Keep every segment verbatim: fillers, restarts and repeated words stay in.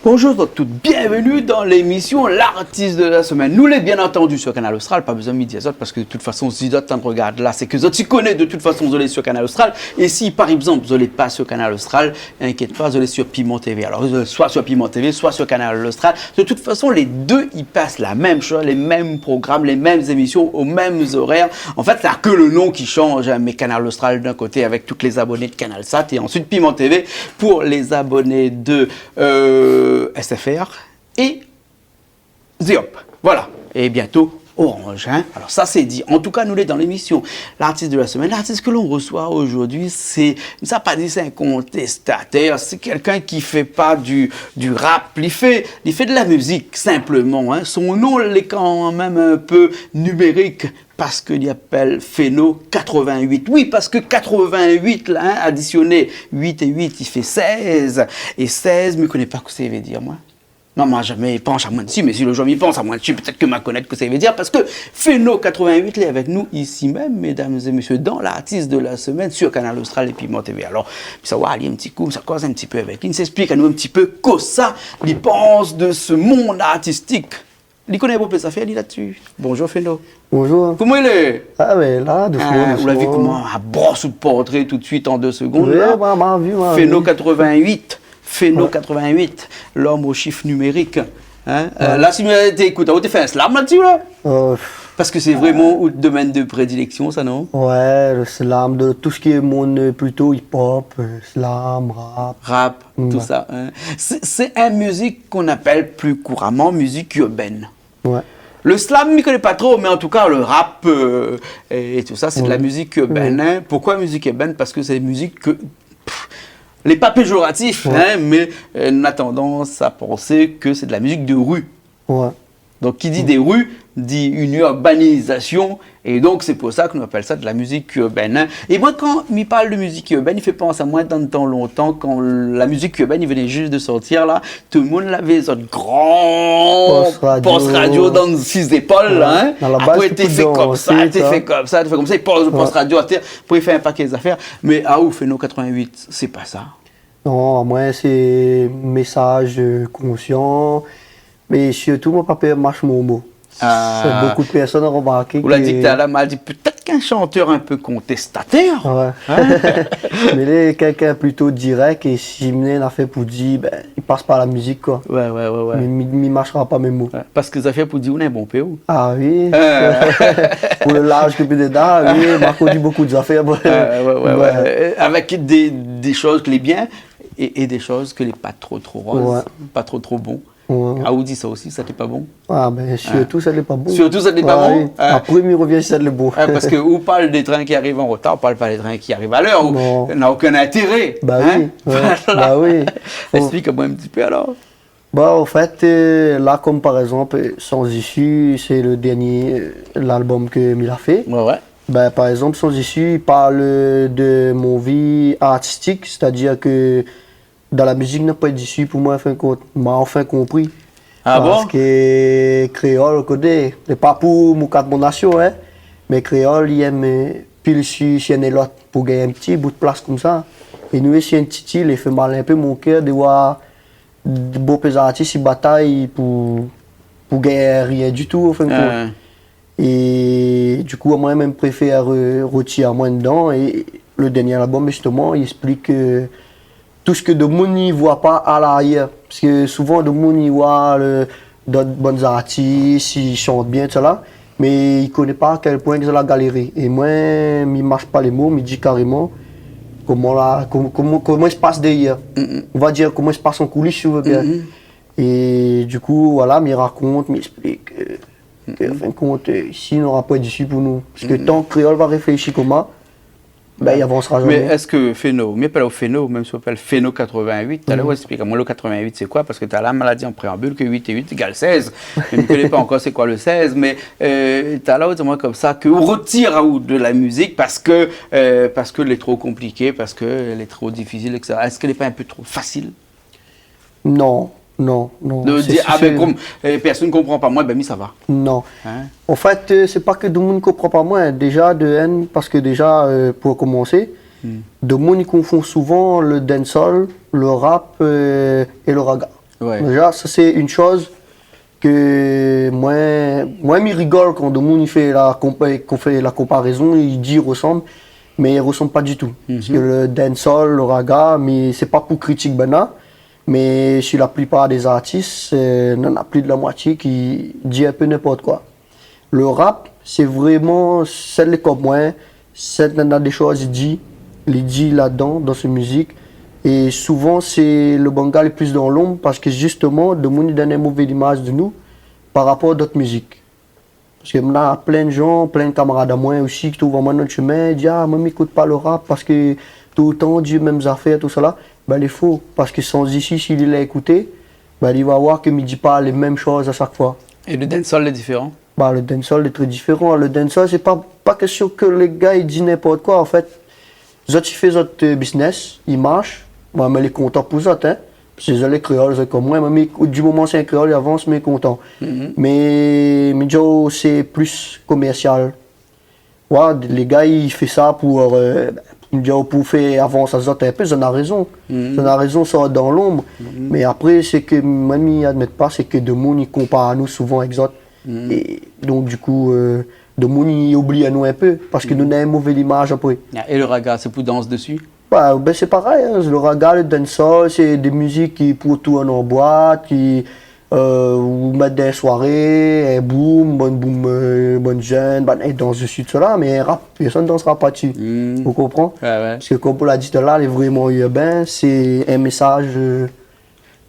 Bonjour zot tout, bienvenue dans l'émission L'artiste de la semaine. Nou lé bien entendu sur Kanal Austral, pa bezoin mi di azot, parske de tout fason, si zot i rogard la, sé ke zot i koné de tout fason, zot lé sur Kanal Austral. É si, par égzanp, zot lé pa sur Kanal Austral, inkièt pa, zot lé sur Piment TV. Alor, euh, soit sur Piment TV, soit sur Kanal Austral. De tout fason, lé dé i pas la mèm shoz, lé mèm program, lé mèm émision, o mèm zorèr. An fèt, na ke le non ki shanj, in, mé Kanal Austral d'in koté avèk tout lé zaboné de Kanalsat é ansuit Piment TV pou lé zaboné de, euh, S F R é Zeop. Voilà. É bientôt Orange, in. Alor sa sé di. An tou ka, nou lé dan l'émission L'artiste de la semaine. L'artiste que l'on reçoit aujourd'hui, sé, sa pa di sé in kontestatèr, sé kèlkin ki fé pa du, du rap, li fé, li fé de la mizik, sinpleman, in. Son non lé kan mèm in pé nimérik, parske li apèl Feno quatre-vingt-huit. Oui, parske quatre-vingt-huit la, in, adisioné huit é huit, i fé sèz. É sèz, mi koné pa kosa i vé dir, moin. Non, ma zamé pans amoin dsi, mé si le zour mi pans amoin dsi, pétèt ke ma konèt kosa i vé dir, parske Feno quatre-vingt-huit lé avèk nou isi mèm, mesdames et messieurs, dans L'artiste de la semaine sur Kanal Austral é Piment TV. Alor, sa va alé in ti kou, sa koz in ti pé avèk li, i èksplik anou in ti pé kosa li pans de se monn artistik. Li koné bonpé zafèr, li, la-dsi. Bonjour, Feno. Bonjour. Koman i lé ? Ah, ben, la, dousman, dousman. Ah, ou la vi koman la bros out portré tout de suite an dé segonn, la ? Oui, ma, ma vi, ma vi. Feno quatre-vingt-huit. Feno quatre-vingt-huit, l'homme aux chiffres numériques. In ? Euh, la, si mi té ékout, ou té fé in slam la-dsi, la ? Euh, pff. Parske sé vréman out domèn de prédilection, sa, non ? Ouais, le slam, de tout ce qui est monde, euh, plutôt hip-hop, euh, slam, rap. Rap, tout sa, in. Sé, sé in mizik k'on apèl pli kouramman mizik urbaine. Ouais. Le slam, mi koné pa tro, mé an tou ka, le rap, euh, é, é tout sa, sé de la mizik urbaine, in. Pourquoi musique urbaine ? Parske sé in mizik ke, pff, lé pa péjoratif, in, mé, euh, nou na tandans a pansé ke sé de la mizik de ru. Ouais. Donk, ki di de ru, di in urbanizasion, é donk, sé pou sa ke nou apèl sa de la mizik urbaine, in. É moin, kan mi parl de mizik urbaine, i fé pans amoin dan le tan lontan, kan la mizik urbaine i vené zis de sortir, la, tout le moun lavé zot gran post radio dan si zépol, la, in. Ouais. Apré, té fé konmsa, té fé konmsa, té fé konmsa, i poz le post radio atèr, apré i fé in paké zafèr. Mé aou, Feno quatre-vingt-huit, sé pa sa. Non, amoin, sé mésaz, euh, konsian, mé sirtou, moin pa pèr mash mon mo. Ah. Sé bonpé de pèrsone la romarké ke... Ou la di ke talèr, ma di pétèt k'in shantèr in pé kontestatèr. Ouais. In ? Mé lé kèlkin plito dirèk, é si mi néna in afèr pou di, ben, i pas par la mizik, koi. Ouais, ouais, ouais, ouais. Mi, mi, mi mashra pa mé mo. Ouais, parske zafèr pou di, ou néna in bon pé, ou. Ah oui. Euh. Pou le laz ke mi néna, oui, ma koné bonpé de zafèr, ouais. Ouais, ouais, ouais, ouais. Euh, avèk dé, dé shoz ke lé bien é, é dé shoz ke lé pa tro, tro roz, pa tro, tro bon. Ouais. Ah, ou di sa osi, sa té pa bon. Ah, ben, sirtou sa té pa bon. Sirtou sa té pa bon. Ah oui. Apré, mi rovien si sa té bon. Ah, parske ou parl dé trin ki ariv an rotar, ou parl pa dé trin ki ariv a lèr. Non. Na okin intéré. Ba oui. Voilà. Ba oui. Esplik amoin in ti pé, alor. Ba, an fèt, euh, la, konm par égzanp, euh, Sans issue, sé le dernié, euh, lalbom ke mi la fé. Ouais, ouais. Ben, par égzanp, Sans issue, i parl, euh, de mon vi artistik, sétadir ke dan la mizik, na poin d'issu pou moin, an fin d'kont. Ma anfin konpri. Ah bon ? Parske kréol, ou koné, sé pa pou moukat mon nasion, in, mé kréol, i èm, euh, pil si, si inn é lot, pou gingn in ti bout plas konmsa. É nou, isi, in ti il, i fé mal in pé mon kèr de voir bonpé zartis i batay pou, pou gingn rien ditou, an fin d'kont. Ah. É du kou, amoin mèm, mi préfèr, euh, rotir amoin dedan. É le dernié albom, zistoman, i èksplik, euh, tout sak demoun i voi pa a laryèr. Parske souvan, demoun i voi le, dot bann zartis, i shant bien, tousala, mé i koné pa a kèl poin ke zot la galéré. É moin, mi mash pa lé mo, mi di karéman koman la, kom-, koman, koman i spas dèryèr. Mm, mm. On va dir koman i spas an koulis, si ou vé bien. Mm, mm. É du kou, voilà, mi rakont, mi èksplik, euh, ke, an fin d'kont, euh, isi, nora poin d'issu pou nou. Parske tan ke kréol va réfléshi konmsa, ben, i avansra zamé. Mé èske Feno, mi apèl aou Feno, mèm si ou apèl Feno quatre-vingt-huit, talèr ou èksplik amoin le quatre-vingt-huit sé koi, parske talèr ma la di an préanbil ke huit é huit égal seize. Mé mi koné pa ankor sé koi le seize, mé, euh, talèr ou di amoin konmsa ke ou rotir aou de la mizik parske, euh, parske lé tro konpliké, parske lé tro difisil, et cetera. Èske lé pa in pé tro fasil ? Non, non, non, sé sir. De dir, ah ben, kom, euh, pèrsone i konpran pa moin, ben, mi sava. Non. In ? An fèt, euh, sé pa ke demoun i konpran pa moin. Déza, de inn, parske déza, euh, pou komansé, demoun i konfon souvan le dancehall, le rap, euh, é le raga. Ouais. Déza, sa sé in shoz ke moin, moin, mi rigol kan demoun i fé la konpa-, kan i fé la konparézon, i di i resanm, mé i resanm pa ditou. Mhm. Parske le dancehall, le raga, mé sé pa pou kritik banna, mé si la plipar dé zartis, euh, néna plis de la moitié ki di in pé ninport koi. Le rap, sé vréman, sèt lé kom moin, sèt néna dé shoz i di, li di ladan, dan son mizik. É souvan, sé le bann gars lé plis dan lonb, parske zistoman, demoun i donn in mové limaz de nou par rapor dot mizik. Parske néna plin de jan, plin de kamarad amoin osi ki trouv amoin dan le shemin, i di, ah, moin, mi ékout pa le rap parske toultan i di mèm zafèr, tousala. Bin, lé fo, parske san zisi, si li la ékouté, bin, li va voir ke mi di pa lé mèm shoz a shak foi. É le dancehall lé diféran ? Ba, le dancehall lé tré diféran. Le dancehall, sé pa, pa késtion ke lé gars i di ninport koi, an fèt. Zot i fé zot, euh, business, i marsh. Moin, mi lé kontan pou zot, hein. Parske zot lé kréol, zot kom moin. Mé mi, di moman sé in kréol i avans, mi lé kontan. Mhm. Mé, mi di aou, sé plis komèrsial. Wa, lé gars i fé sa pou, euh, pou, pou fé avans azot in pé, zot na rézon. Mhm. Zot na rézon, sort dan lonb. Mhm. Mé apré, sé ke moin, mi admèt pa, sé ke demoun i konpar anou souvan èk zot. Mhm. É donk, di kou, euh, demoun i oubli anou in pé, parske nou néna in mové limaz apré. Ah, é le raga, sé pou dans desi ? Ba, bin, sé parèy, hein. Le raga, le dancehall, sé dé mizik ki pou tourn an boit, ki, euh, ou mèt dan in soiré, in boom, bann boom, euh, bann jenn, bann, i dans desi, tousala, mé rap, pèrsone i dansra pa desi. Hmm. Ou konpran ? Ouais, ouais. Parske kom ou la di talèr, lé vréman urbain, sé in mésaz, euh,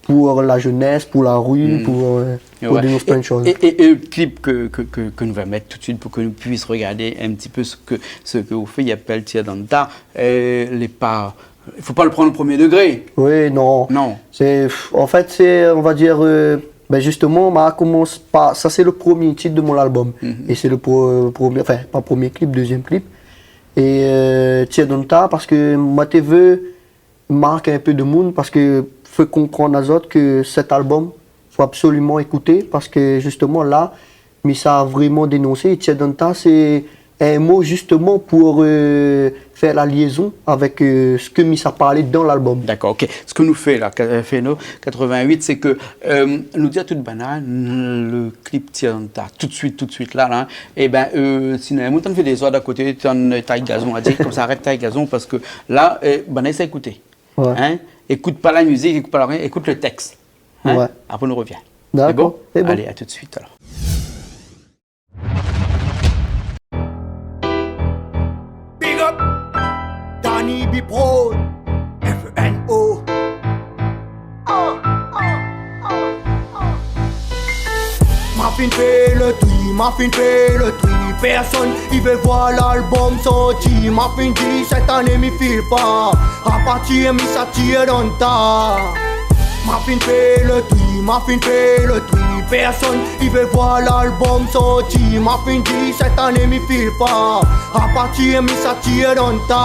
pou la jenès, pou la ri, hmm, pou, euh, pou, ouais, dé nout plin de shoz. É, é, é le clip ke, ke, ke, ke nou va mèt tout de suit pou ke nou puis regardé in ti pé sak, sak ou fé, i apèl Tir dan ta, euh, lé pa, i fo pa le pran o promié dégré. Oui, non. Non. Sé, pff, an fèt, sé, on va dir, euh, bin, zistoman, ma komans par, sa sé le promié tit de mon album. Mhm. É sé le pro-, promié, anfin, pa promié clip, dézièm clip. É, euh, Tir dan ta, parske moin té vé mark in pé demoun, parske fé konprann azot ke sèt album, fo absoliman ékouté, parske zistoman la, mi sa vréman dénonsé, Tir dan ta, sé in mo zistoman pou, euh, fé la liézon avèk, euh, sak mi sa parl dan lalbom. Dakor, OK. Sak nou fé la, ka-, euh, Feno quatre-vingt-huit, sé ke, euh, nou di a tout banna, le clip Tir dan ta, tout de suit, tout de suit la, la, é bin, euh, sinon, moin té fé dézord a koté, té tay gazon, a di konmsa, arèt tay gazon, parske la, euh, banna sa ékouté. Ouais. Hein ? Ékout pa la mizik, ékout pa la rien, ékout le tèks. Hein ? Ouais. Apré, nou revien. Dakor, sé bon ? Sé bon. Alé, a tout de suit, alor. Big up Danny B Pro, F E N O. Ma fine fé le tri, ma fine fé le tri. Pèrsone i vé voir lalbom sorti. Ma fine di, sèt ané mi fil pa. Apartir mi sa tir dan ta. Ma fine fé le tri, ma fine fé le tri. Pèrsone i vé voir lalbom sorti. Ma fine di, sèt ané mi fil pa. Apartir mi sa tir dan ta.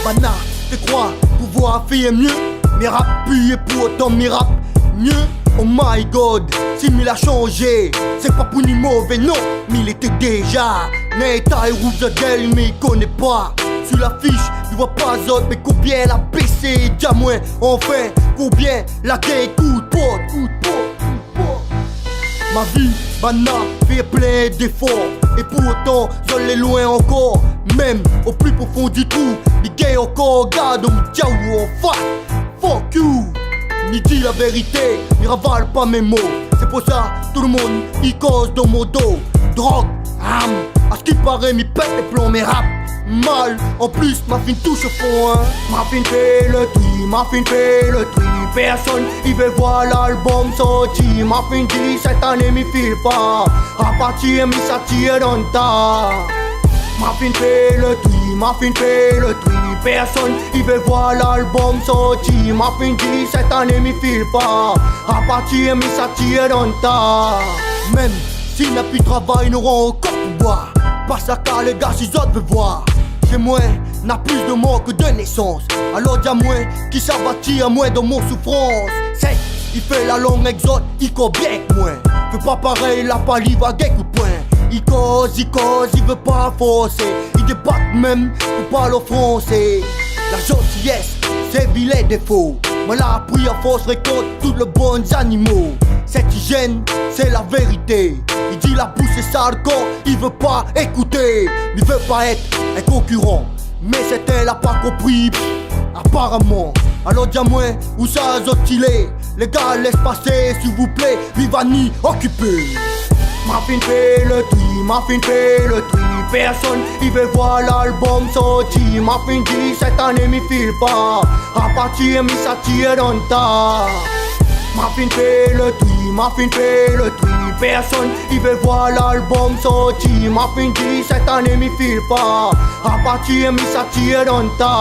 Banna té kroi pouvoir fé mié. Mi rap pi, é pourtan mi rap mié. Oh my God, si mi la shanjé, sé pa pou ni mové, non, mi lété déza. Néna tay rouz zot gèl, mi koné pa. Su lafish, mi voi pa zot, mé konbien la bésé, di amoin, anfin, konbien la gingn kout port, kout port, kout port. Ma vi, banna fé plin défor. É pourtan, zot lé loin ankor. Mèm o pli profon di trou, mi gingn ankor gard mon diaou an fas. Fuck you. Mi di la vérité, mi raval pa mé mo. Sé pou sa, tout le moun i koz dan mon do. Drog, arm, a sak i paré, mi pèt lé plon, mi rap mal. An plis, ma fine toush o fon, hein. Ma fine fé le tri, ma fine fé le tri. Pèrsone i vé voir lalbom sorti. Ma fine di, sèt ané mi fil pa. Apartir mi sa tir dan ta. Ma fine fé le tri, ma fine fé le tri. Pèrsone i vé voir lalbom sorti. Ma fine di, sèt ané mi fil pa. Apartir mi sa tir dan ta. Mèm si na pi travay, nou nora ankor pou boir. Pas la kar, lé gars, si zot vé voir. Shé moin, na plis de mor ke de nésans. Alor di amoin, kisa va tir amoin dan mon soufrans ? Sèt i fé la lang èk zot, i koz bien èk moin. Fé pa parèy, la pali va gingn kout poin. I koz, i koz, i vé pa forsé. I débat mèm pou parl an fransé. La jantiyès, sé vilin défo. Moin la apri a fors rékolt tout le bon zanimo. Sèt ijèn, sé la vérité. I di la boush lé sal, kor i vé pa ékouté. Mi vé pa èt in konkiran, mé sètin la pa konpri, aparaman. Alor di amoin ousa zot i lé. Lé gars, lès pasé, s'il vous plaît. Mi va ni okipé. Ma fine fé le tri, ma fine fé le tri. Pèrsone i vé voir lalbom sorti. Ma fine di sèt ané mi fil pa. Apartir mi sa tir dan ta. Ma fine fé le tri, ma fine fé le tri. Pèrsone i vé voir lalbom sorti. Ma fine di sèt ané mi fil pa. Apartir mi sa tir dan ta.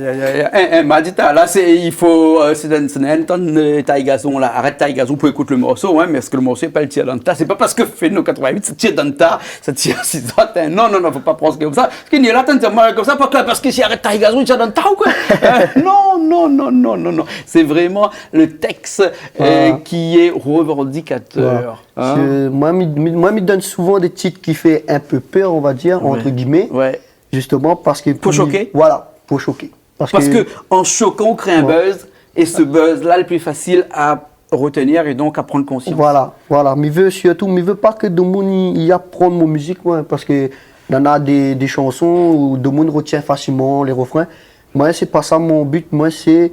Ya, ya, ya. In, in, ma di ta, la, sé, i fo, euh, sé dan, sé dan, euh, Tay Gazon, la. Arèt Tay Gazon pou ékout le morso, in, mé èske le morso i apèl Tir dan ta ? Sé pa parske Feno quatre-vingt-huit, sé Tir dan ta, sa tir si zot, in. Non, non, non, fo pa pans konmsa. Parske ni la, tann, moin, konmsa, pa klèr, parske si Arèt Tay Gazon, Tir dan ta ou koi ? Euh, non, non, non. Sé vréman le tèks, euh, ki lé revandikateur, in. Sé, moin, mi, mi, moin, mi donn souvan dé tit ki fé in pé pèr, on va dir, entre guillemets. Ouais. Justement, parske pou shoké. Voilà, pou shoké. Parske an shokan, ou kré in buzz, é se buzz-la, lé pli fasil a retenir é donk a pran konsians. Voilà, voilà. Mi vé sirtou, mi vé pa ke domoun i, i aprann mon mizik, moin, parske nana dé, dé shanson ousa domoun i retien fasilman lé refrin. Moin, sé pa sa mon but. Moin, sé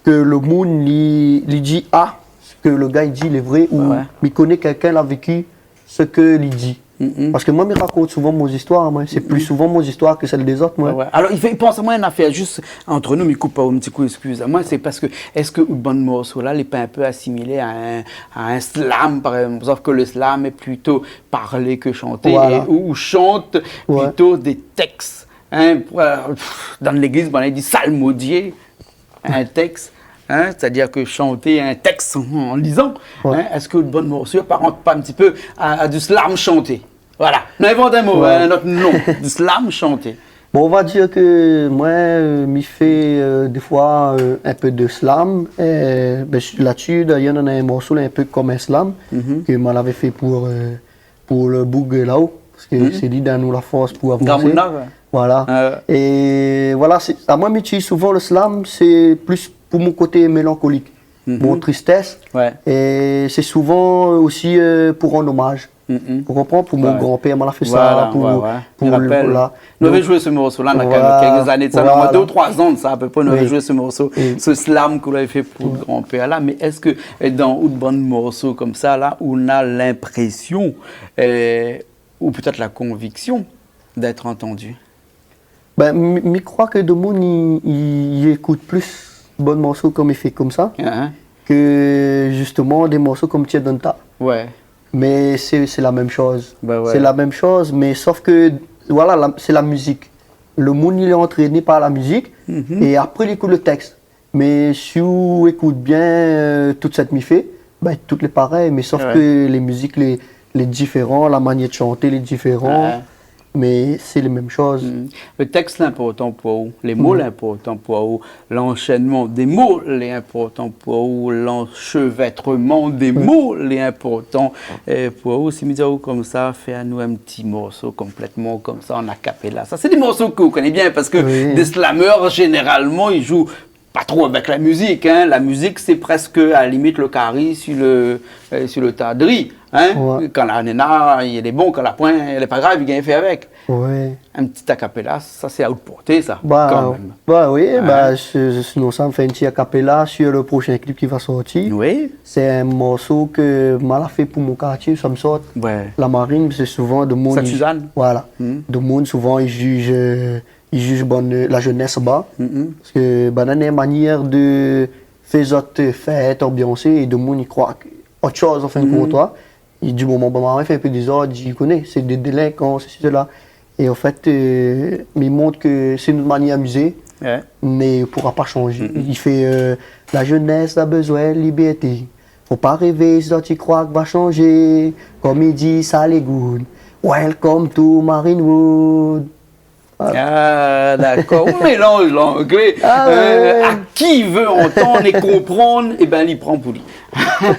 ke le moun li, li di, ah, sak le gars i di lé vré, ou mi koné kèlkin la véki sak li di. Parske moin, mi rakont souvan mon zistoir, moin. Sé pli souvan mon zistoir ke sèl dé zot, moin. Ouais, ouais. Alor, i fé, i pans amoin in afèr, zis ant nou, mi koup aou in ti kou, eskiz amoin, sé parske, èske out bann morso la, lé pa in pé asimilé a in, a in slam, par égzanp, sof ke le slam lé plito parlé ke shanté, é ou, ou shant plito dé tèks, in, pou, euh, pff, dan légliz, banna i di salmodié in tèks, in, sétadir ke shanté in tèks an lizan, in, èske out bann morso i aparant pa in ti pé a, a du slam shanté ? Voilà. Nou invant in mo, in not non, du slam shanté. Bon, on va dir ke moin, euh, mi fé, euh, défoi, euh, in pé de slam, é, bin, la dsi, dayèr, nana in morso la, in pé konm in slam, ke moin lavé fé pou, euh, pou le boug la-o, parske sé li i donn anou la fors pou avansé. Gramoun la, ouais. Voilà. Euh. É voilà, sé, amoin, mi itiliz souvan le slam, sé pli pou mon koté mélankolik, mon tristès. Ouais. É sé souvan osi, euh, pou rann omaz. Ou konpran ? Pou mon granpèr, moin la fé sa, pou, pou, pou la. Mi rapèl. Nou lavé zoué se morso-la, na kèlk zané de sa, na omoin dé ou troi zan de sa, a pé pré, nou lavé zoué se morso, se slam ke ou lavé fé pou out granpèr la. Mé èske, euh, dan out bann morso konmsa la, ou na linprésion, euh, ou pétèt la konviksion d'èt antandi ? Bin, mi, mi kroi ke domoun i, i, i ékout pli bann morso konm i fé konmsa ke zistoman dé morso konm Tir dan ta. Ouais. Mé sé, sé la mèm shoz. Bin ouais. Sé la mèm shoz, mé sof ke, voilà, la, sé la mizik. Le moun, li lé antréné par la mizik, é apré, li ékout le tèks. Mé si ou ékout bien, euh, tout sak mi fé, bin, tout lé parèy, mé sof ke lé mizik lé, lé diféran, la manièr de shanté lé diféran, mé sé lé mèm shoz. Le tèks lé inportan pou ou, lé mo lé inportan pou ou, lanshènman dé mo lé inportan pou ou, lansevètreman dé mo lé inportan, euh, pou ou. Si mi di aou konmsa, fé anou in ti morso konplètman konmsa, an a cappella. Sa, sé dé morso ke ou koné bien, parske dé slameur, zénéralman, i zoué pa tro avèk la mizik, in. La mizik, sé prèsk a la limit le kari si le, euh, si le ta de ri, in. Ouais. Kan la néna, lé bon, kan la poin, lé pa grav, i gingn fé avèk. Ouais. In ti a cappella, sa sé a out porté, sa, kan mèm. Ba oui, ba, sé, sé, sinon sa, mi fé in ti a cappella sur le prochain clip ki va sortir. Oui. Sé in morso ke moin la fé pou mon kartié, sa mi sort. Ouais. La Marine, sé souvan domoun... Sint-Sizane. Voilà. Domoun, souvan, i jij, euh, i jij bann, euh, la jenès anba. Parske banna néna in manièr de fé zot, euh, fèt, anbiansé, é domoun i kroi ot shoz, an fin de kont, koi. É di moman banna i fé in pé dézord, i di, koné, sé dé délinkan, sési, séla. É an fèt, euh, mi mont ke sé nout manièr amizé, mé i poura pa shanjé. I fé, euh, la jenès la bezoin libèrté. Fo pa révé si zot i kroi k'va shanjé. Kom i di Salegoud, welcome to Marinewood. Ah, dakor. Ou mélanz langlé. Ah, ouais. A ki i vé antann é konprann, ébin, li pran pou li.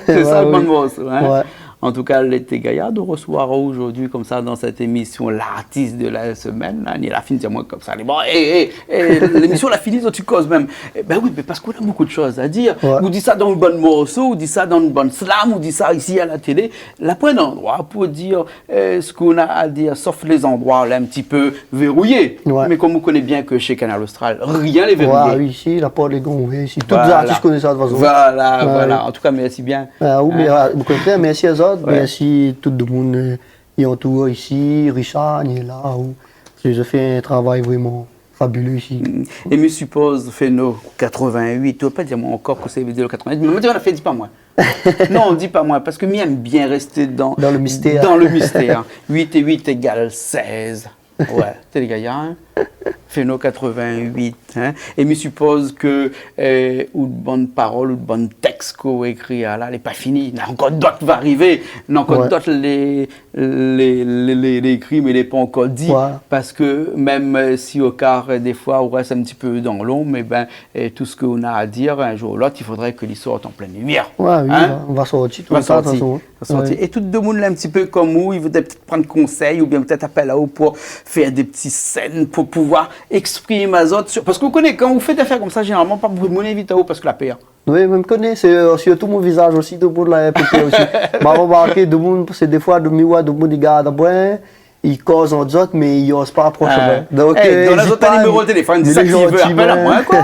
Sé sa, lo bann morso, in. Ouais. An tou ka, lété gayar de resevoir aou zordi konmsa dan sèt émisyon, l'artiste de la semaine, la. Ni la fine di amoin konmsa, bon, é, é, é, lémisyon la fini, zot i koz mèm. Ébin oui, mé parske ou na bonpé de shoz a dir. Ouais. Ou di sa dan lo bann morso, ou di sa dan lo bann slam, ou di sa isi a la télé. La poin d'androi pou dir, eu, sak ou na a dir, sof lé zandroi la in ti pé vérouyé. Ouais. Mé kom ou koné bien ke shé Kanal Austral, rien lé vérouyé. Ouais, oui, isi, la port lé gran ouvèr isi. Tout zartis i koné sa, de tout fason. Voilà, voilà. An tou ka, mèrsi bien. Ah oui, mé, eu, mèrsi azot, mèrsi tout demoun, eu, i antour isi, Richard, li lé la, ou, zot i fé in travay vréman fabuleux isi. Mm. É mi sipoz, Feno quatre-vingt-huit, ou va pa dir amoin ankor kosa i vé dir lo quatre-vingt-huit, mé moin, di amoin, fé, di pa moin. Non, di pa moin, parske mi èm bien rès dan, dan lo mistèr. Dan lo mistèr. Huit é huit égal seize. Ouais, té lé gayar, in. Feno quatre-vingt-huit, in. É mi sipoz ke, eu, out bann parol, out bann tèks k'ou ékri la, lé pa fini. Na ankor dot va arivé. Na ankor dot lé, lé, lé, lé, lé ékri, mé lé pa ankor di. Ouais. Parske mèm, eu, si o kar, eu, défoi, ou rès in ti pé dan lonb, ébin, é tout sak ou na a dir, in zour ou lot, i fodré ke li sort an plin limièr. Ouais, oui, va, va sorti, tout sa, de tout fason. Va sorti. Ouais. É tout demoun la, in ti pé kom ou, i voudré pétèt pran konsèy oubien pétèt apèl aou pou fé dé ti sèn pou pouvoir éksprim azot sur, parske ou koné, kan ou fé dé zafèr konmsa, zénéralman, pa bonpé moun i invit aou parske la pèr. Oui, mé mi koné, sé, eu, sirtou mon vizaz osi, tout demoun la in pé pèr osi. Ma romarké, demoun, sé défoi, demoun, ouais, demoun i gard amoin, i koz ant zot, mé i oz pa aprosh amoin. Donk, é, eu, done azot pa, niméro téléfone, mé sa lé ki vé, zanti, apèl amoin, koi.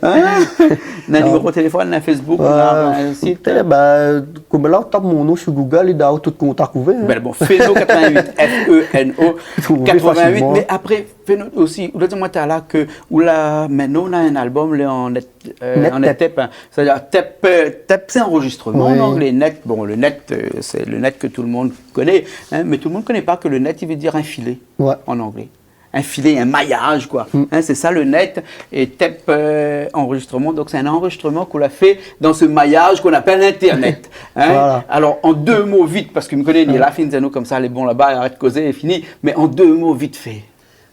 In ? Na niméro téléfone, na Facebook, na, eu, sit. Ébin, konm la, ou tap mon nom sur Google, i done aou tout kontak ouvèr, in. Bin, bon, Feno quatre-vingt-huit, F E N O quatre-vingt-huit, fasilman. Mé apré, Feno osi, ou la di amoin talèr ke, ou la, mintnan, ou na in albom, lé an nèt, eu, an nèt tep, in. Sétadir, tep, eu, tep, sé anrozistreman an anglé, nèt. Bon, lo nèt, eu, sé lo nèt ke tout demoun i koné, in, mé tout demoun i koné pa ke lo nèt, i vé dir in filé an anglé. In filé, in mayaz, koi. Mm. In, sé sa lo nèt. É tep, eu, anrozistreman, donk sé in anrozistreman k'ou la fé dan se mayaz k'ou apèl Internet. In ? Voilà. Alor, an dé mo vit, parske mi koné, ni la fine di anou konmsa, lé bon laba, arèt kozé, lé fini. Mé an dé mo vit fé.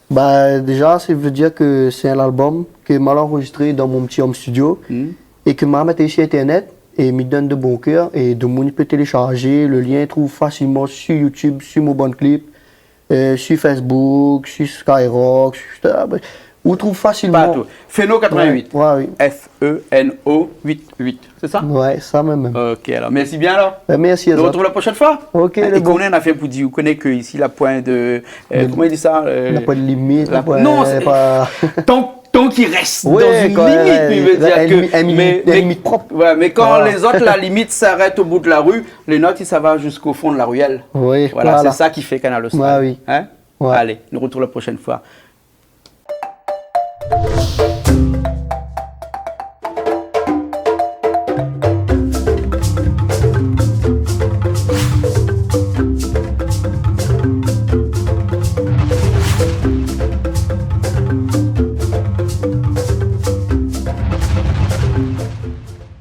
Ba, déza, sa i vé dir ke sé in albom ke ma la anrozistré dan mon ti home studio é ke ma la mèt isi Internet é mi done de bon kèr é demoun i pé télécharzé, lo lien i trouv fasilman sur YouTube, sur mon bann klip, eu, sur Facebook, sur Skyrock, sur, ou trouv fasilman. Partou. Feno quatre-vingt-huit. Ouais, ouais, oui. F E N O huit huit. Sé sa ? Ouais, sa mèm, mèm. Ok, alor, mèrsi bien, alor. Bin, mèrsi azot. Nou artrouv la proshèn foi. Ok, lé bon. É koné, na fé pou di, ou koné ke isi, la poin de, eu, koman i di sa, eu, la poin de limit, la, la poin, non, sé pa, tan, tan k'i rès dan in limit, kan, ouais, mi vé dir ke, in limit, mé, in limit prop. Voilà, mé kan lézot, la limit i arèt o bout de la ri, lé not i sava ziska o fon de la ruèl. Oui, voilà, sé sa ki fé Kanal Austral. Ouais, oui. In ? Ouais. Alé, nou artrouv la proshèn foi.